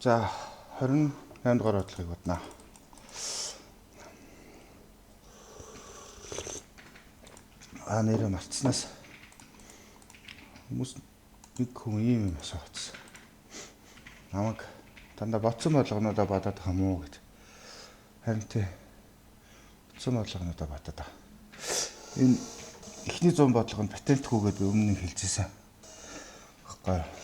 За 28 дугаар бодлогыг бодно. А нэрээ мартснаас хүмүүс нэг хүн ийм юм асуусан. Намайг дандаа бодсон болгонуудаа бодоод байгаа юм уу гэд. Харин тий. Бодсон болгонуудаа бодоод байгаа. Энэ эхний 100 бодлого нь патентгүйгээд би өмнө нь хэлжсэн. Баггүй.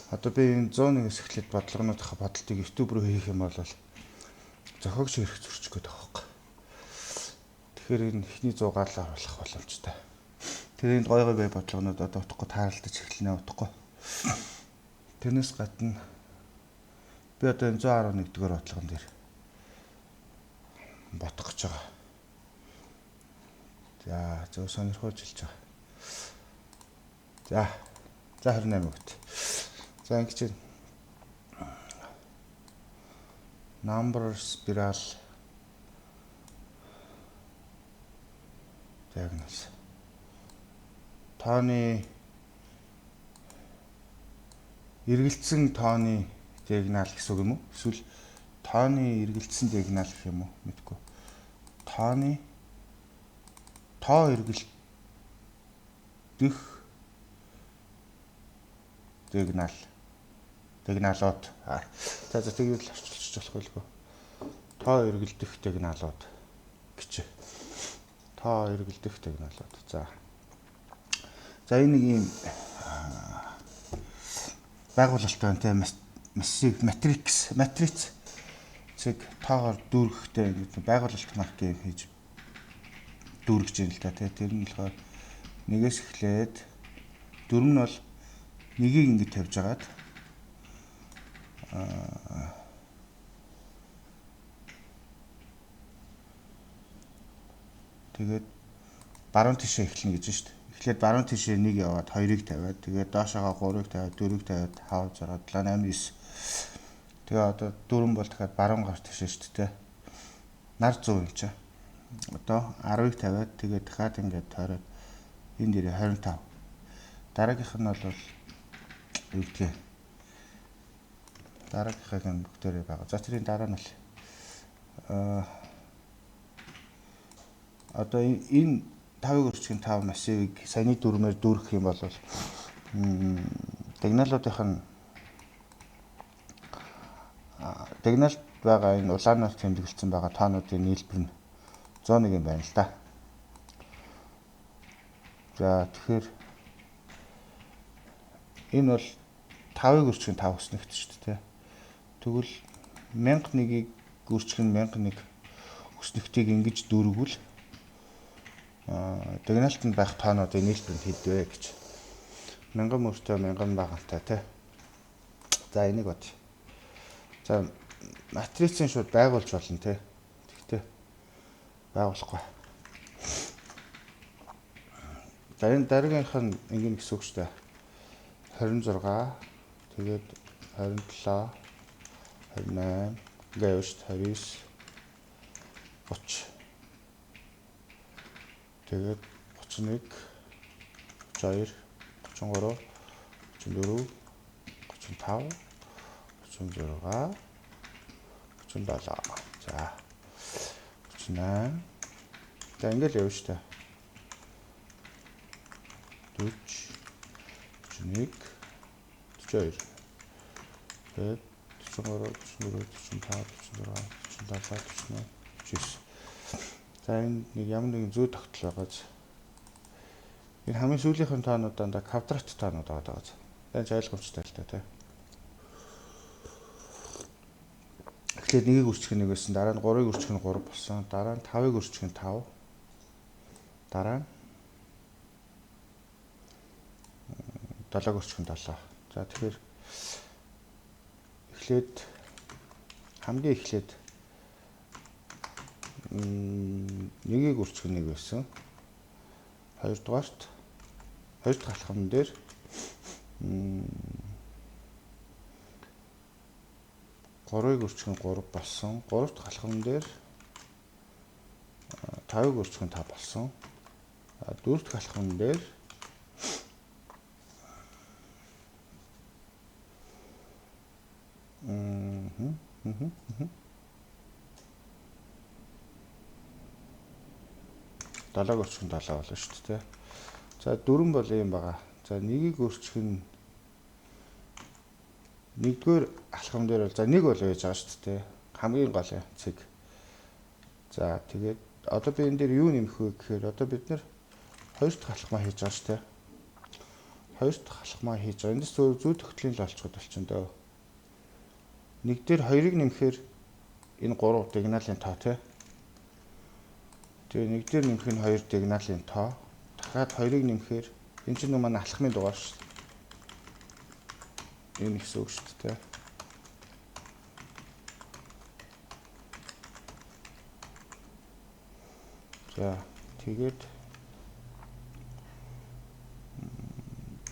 Одоо би энэ 101-ээс эхлээд бодлогонуудынхаа бодлтыг YouTube руу хийх юм бол зохиогч хэрэг зөрчих гээд байгаа байхгүй. Тэгэхээр энэ эхний 100 гарлаа оруулах боломжтой. Тэр энд гой гой бай бодлогонууд одоо утгагүй тааралдаж эхэлнэ утгагүй. Тэрнээс гадна би одоо энэ 111 дугаар бодлогон дээр бодох гэж байгаа. За зөв сонирхолж хэлж байгаа. За. За 28 өгт. За ингэж number spiral diagonals. Тооны эргэлцсэн тооны диагонал гэсэн үг юм уу? Эсвэл тооны эргэлцсэн диагонал гэх юм уу? Мэдгүй. Тооны тоо эргэлдэх диагонал диагоналууд. За за тэгээд л орчуулчих болох байлгүй. Тоо эргэлдэх диагоналууд гэж. Тоо эргэлдэх диагоналууд. За. За энэ нэг ийм байгуулалт байна те массив матрикс матриц цэг тоогоор дүүргэхтэй ингэ байгуулалт марк юм хийж дүүргэж юм л та те. Тэр нь болохоор нэгээс эхлээд дөрөв нь бол нэгийг ингэ тавьж агаад тэгээд баруун тишээ эхэлнэ гэж байна шүү дээ. Эхлээд баруун тишээ 1 яваад 2-ыг тавиад тэгээд доошоогоо 3-ыг тавиад 4-ыг тавиад 5 6 7 8 9. Тэгээ одоо 4 бол дахиад баруун гар тишээ шүү дээ. Нар 100 юм чи. Одоо 10-ыг тавиад тэгээд дахиад ингээд тойроод энэ дээрээ 25. Дараагийнх нь бол юу гэдгийг дараагийнхыг нь бүгдээрээ байгаа. За тэрийн дараа нь бол одоо энэ 5-ыг өрчгөн 5 массивыг саяны дүрмээр дүүргэх юм бол диагоналуудынх нь диагоналд байгаа энэ улаанаар тэмдэглэсэн байгаа тоонуудын нийлбэр нь 101 юм байна л да. За тэгэхээр энэ бол 5-ыг өрчгөн 5 өснөгт шүү дээ. Тэгвэл 1001-ийг өрчгөн 1001 өснөгтийг ингэж дүүргвэл диагоналт нь байх тоонуудын нийлбэр нь хэд вэ гэж. 1000 мөртөө 1000 багантай тий. За энийг бод. За матрицын шууд байгуулж болно тий. Тэгтээ байгуулахгүй. За энэ дараагийнх нь ингэн гэсэн үг шүү дээ. 26 тэгээд 27 28 ингээ явж шүү дээ. 29 30 тэгээд 31 32 33 34 35 36 37. За 38. За ингээл явна шүү дээ. 40 41 42 тэгээд 43 44 45 46 47 48 49. За энэ нэг ямар нэгэн зүй тогтол байгааз. Энэ хамгийн сүүлийнхэн тоонууд дандаа квадрат тоонууд байгаа даа. Энэ ч ойлгомжтой л та тий. Эхлээд 1-ийг өрчөх нь 1 байсан, дараа нь 3-ыг өрчөх нь 3 болсон, дараа нь 5-ыг өрчөх нь 5. Дараа нь 7-ыг өрчөх нь 7. За тэгэхээр эхлээд хамгийн эхлээд 1-ийг өрчөх нь 1 байсан. Хоёрдугаарт хоёр дахь алхам дээр 3-ыг өрчөх нь 3 болсон. 3 дахь алхам дээр 5-ыг өрчөх нь 5 болсон. 4 дахь алхам дээр 7-г өрчих нь 7 болно шүү дээ. За 4 бол ийм байгаа. За 1-ийг өрчих нь нэгдүгээр алхам дээр бол за 1 бол байж байгаа шүү дээ. Хамгийн гол цэг. За тэгээд одоо би энэ дээр юу нэмэх вэ гэхээр одоо бид нэр хоёр дахь алхмаа хийж байгаа шүү дээ. Хоёр дахь алхмаа хийж байгаа. Эндээс зүй тогтлын л олцоход болчихно дөө. Нэг дээр 2-ыг нэмэхээр энэ 3 диагоналын тоо тий. Тэгээ нэг дээр нэмэх нь 2 диагоналын тоо. Дахиад 2-ыг нэмэхээр энэ чинь нөө манай алхмын дугаар шүү дээ. Энэ гэсэн үг шүү дээ. За тэгээд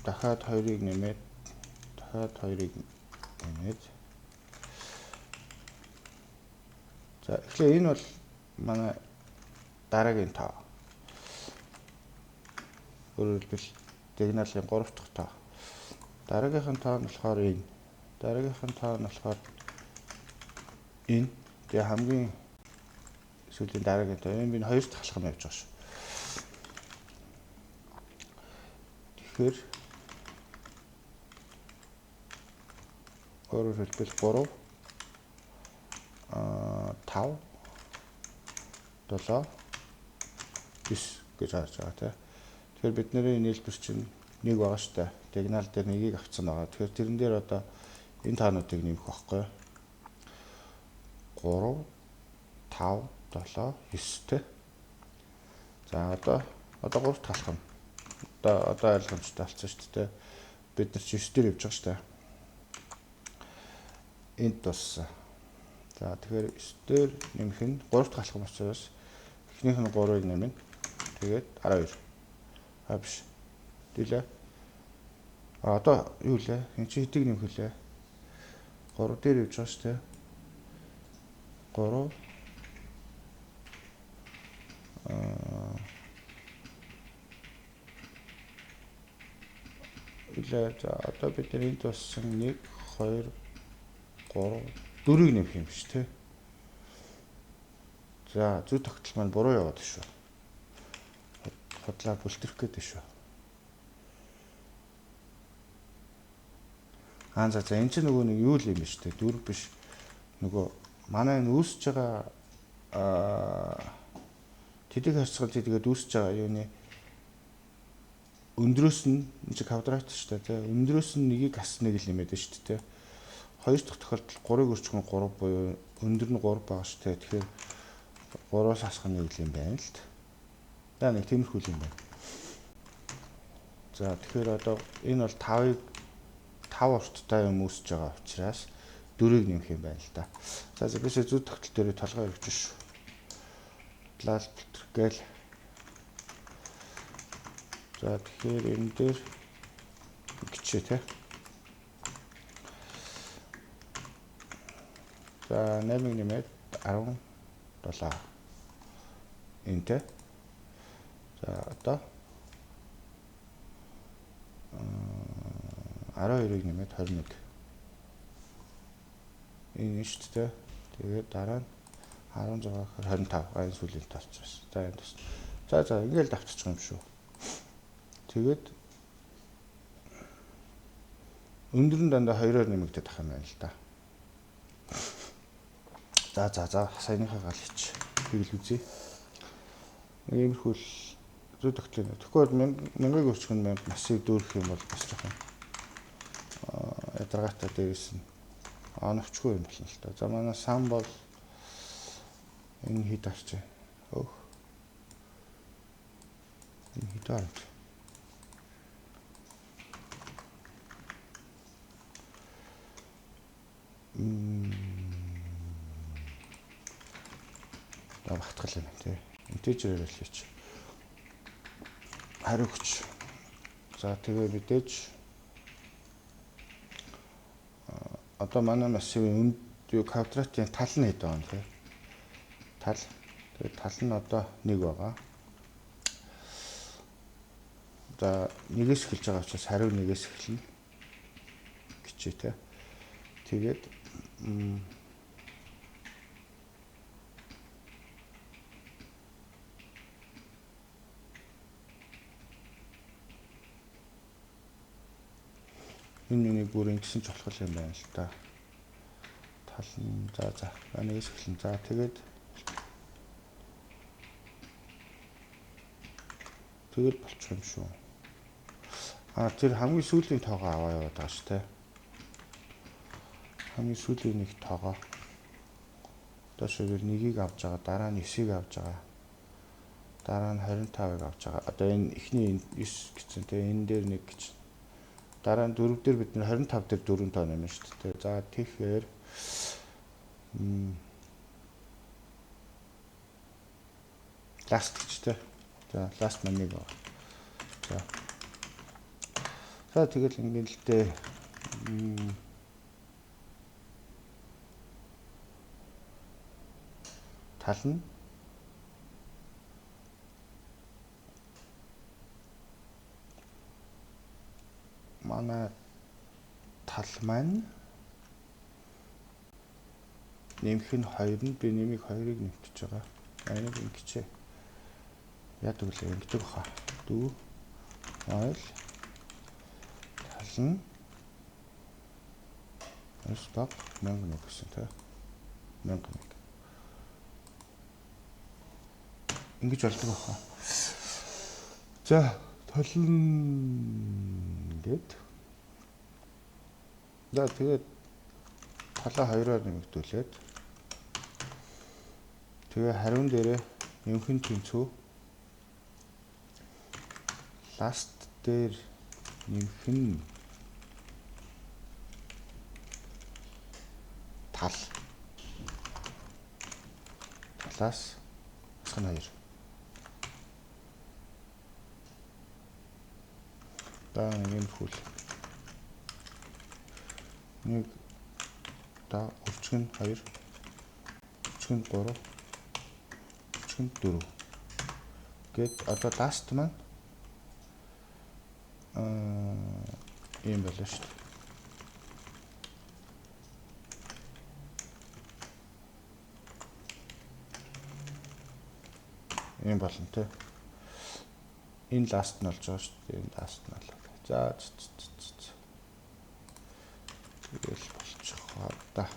дахиад 2-ыг нэмээд дахиад 2-ыг нэмээд за эхлээ энэ бол манай дараагийн тоо. Өөрөөр хэлбэл диагоналын 3 дахь тоо. Дараагийнх нь тоо нь болохоор энэ. Дараагийнх нь тоо нь болохоор энэ. Тэгээ хамгийн сүүлийн дараагийн тоо. Энэ би 2 дахь алхам явж байгаа шүү. Тэгэхээр өөрөөр хэлбэл 3 5 7 9 гэж харж байгаа тийм. Тэгэхээр бидний нийлбэр чинь 1 байгаа шүү дээ. Диагонал дээр 1-ийг авцсан байгаа. Тэгэхээр тэрэн дээр одоо энэ таануудыг нэмэх байхгүй. 3 5 7 9 тийм. За одоо 3 дахь алхам. Одоо ойлгомжтой болсон шүү дээ. Бид нар чи 9 дээр явж байгаа шүү дээ. Энд дууссан. За тэгэхээр 9 дээр нэмэх нь 3 дахь алхам учраас эхнийх нь 3-ыг нэмнэ. Тэгээд 12. А биш. Дилээ. А одоо юу лээ? Энд чи хэдийг нэмэх вүлээ? 3 дээр явж байгаа шүү дээ. 3 илээ. За одоо бид нар энд дууссан 1 2 3 4-ийг нэмэх юм биш үү? За зүй тогтол маань буруу яваад шүү. Худлаа бүлтрэх гээд шүү. Аа за энэ чинь нөгөө нэг юу л юм биш үү? 4 биш. Нөгөө манай энэ үүсэж байгаа тэдэг харьцгал тэдгээд үүсэж байгаа юуны өндрөөс нь энэ чинь квадрат шүү дээ тий. Өндрөөс нь нэгийг хас нэг л нэмээд шүү дээ тий. Хоёр дахь тохиолдолд 3-ыг өрчих нь 3 буюу өндөр нь 3 байгаа шүү дээ. Тэгэхээр 3-аас хасах нэг л юм байна л дээ. За нэг тиймэрхүү юм байна. За тэгэхээр одоо энэ бол 5-ыг 5 урттай юм үүсэж байгаа учраас 4-ыг нэмэх юм байна л да. За за бисээ зүй тогтол дээр толгой өргөж шүү. Худлаал бүлтрэх гээл. За тэгэхээр энэ дээр гिचээ те. За 8-ыг нэмээд 17. Энэ те. За одоо 12-ыг нэмээд 21. Энэ шүү дээ. Тэгээд дараа нь 16 гэхээр 25. Энэ сүүлийн тоолчихсон. За энэ бас. За за ингээл давтчих юм шүү. Тэгээд өндөр нь дандаа 2-оор нэмэгдээд ах юм байна л да. За за за саяныхаа гал хич. Тэгэл үзье. Нэг иймэрхүү л зүй тогтол юм. Тэгэхгүй бол 1000-ыг өрчих нь 1000 массив дүүрэх юм бол бас жоохон ядаргаатай дээрээс нь оновчгүй юм болно л та. За манай сан бол энэ хэд авчээ. Өөх. Энэ хэд авч. Багтгал юм тий. Интежерээр л хийч. Хариу өгч. За тэгээ мэдээж одоо манай массивын үнд квадратын тал нь хэд байгаа юм тий. Тал. Тэгээ тал нь одоо 1 байгаа. За 1-ээс эхэлж байгаа учраас хариу 1-ээс эхэлнэ. Гिचээ тий. Тэгээд Энэ миний бүр ингэсэн ч болох юм байна л да. Тал нь за нэгээс эхлэн. За тэгээд тэгэл болчих юм шүү. А тэр хамгийн сүүлийн тоогоо аваа яваад байгаа шүү дээ. Хамгийн сүүлийн нэг тоогоо. Одоо шигээр 1-ийг авч байгаа, дараа нь 9-ийг авч байгаа. Дараа нь 25-ыг авч байгаа. Одоо энэ эхний 9 гэсэн те энэ дээр 1 гэж. Дараа нь 4 дээр бид нэр 25 дээр 4 тоо нэмнэ шүү дээ. За тэгэхээр last гэж те. За last маань 1 байгаа. За. За тэгэл ингэ л дээ. Тал нь манай тал маань нэмэх нь 2 нь би нэмийг 2-ыг нэмчихэж байгаа. Энийг ингэчээ. Яадаг лээ ингэдэг баха. Do while тал нь stop 1001 гэсэн тэ. 1001. Ингэж болдог баха. За тал нь гээд за тэгээд талаа 2-оор нэмэгдүүлээд тэгээ хариун дээрээ нэмэх нь тэнцүү last дээр нэмэх нь тал талаас хасах нь 2. За нэг юм хөл. 1 да өвчгөн 2 өвчгөн 3 өвчгөн 4 гэд одоо last маань ийм байлаа шүү дээ. Ийм болно те. Энэ last нь болж байгаа шүү дээ. Энэ last нь болоо. За тэгэл болчих да.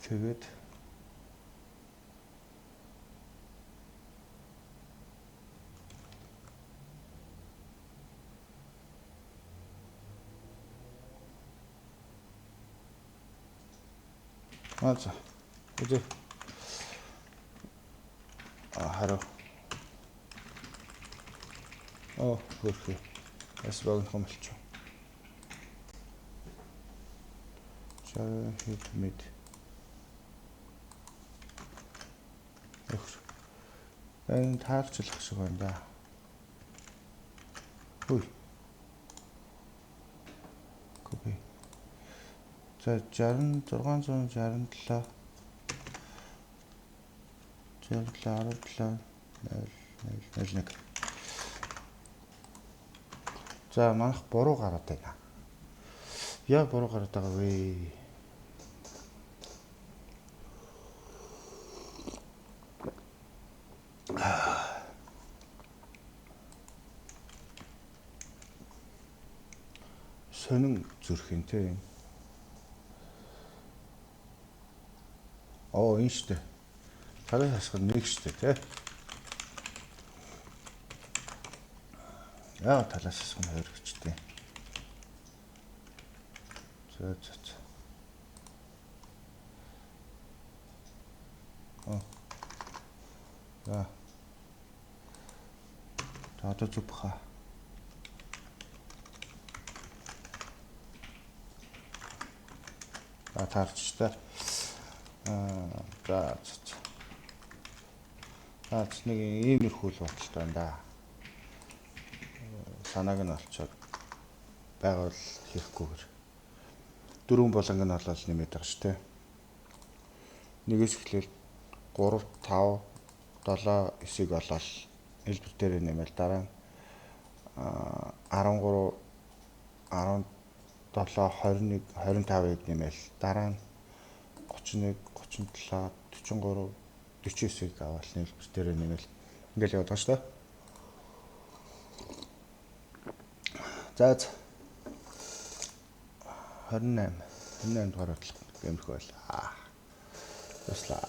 Тэгээд за. Үзье. Хариу. Оо, хөрхөө. Бас богинохон болчих. 60 хэд мэд. Энэ таарчлах шиг байна да. Хүй. Copy. За 60 667 67 17 0 0 01. За манайх буруу гараад байна. Яг буруу гараад байгаа вэ? Сонин зүрх юм те. Оо энэ штэ. Талаас хасах нэг штэ те. Яа талаас хасах нь 2 гэжтэй. За за за. Оо. За. За одоо зүг баха. За таарч та. За за. За нэг иймэрхүү л бодолтой байна да. Санааг нь олцоод байгаал хийхгүйгээр. Дөрвөн болонг нь олоод нэмээд байгаа шүү дээ. Нэгээс эхлээл 3 5 7 9-ийг олоод хэлбэр дээр нэмэл дараа нь 13 17 21 25-ыг нэмэл дараа нь 31 37 43 49-ыг аваад хэлбэр дээр нэмэл ингээл яваад байгаа шүү дээ. За за. 28. 28 дугаар бодлого гэмэрхүү байл. Туслаа.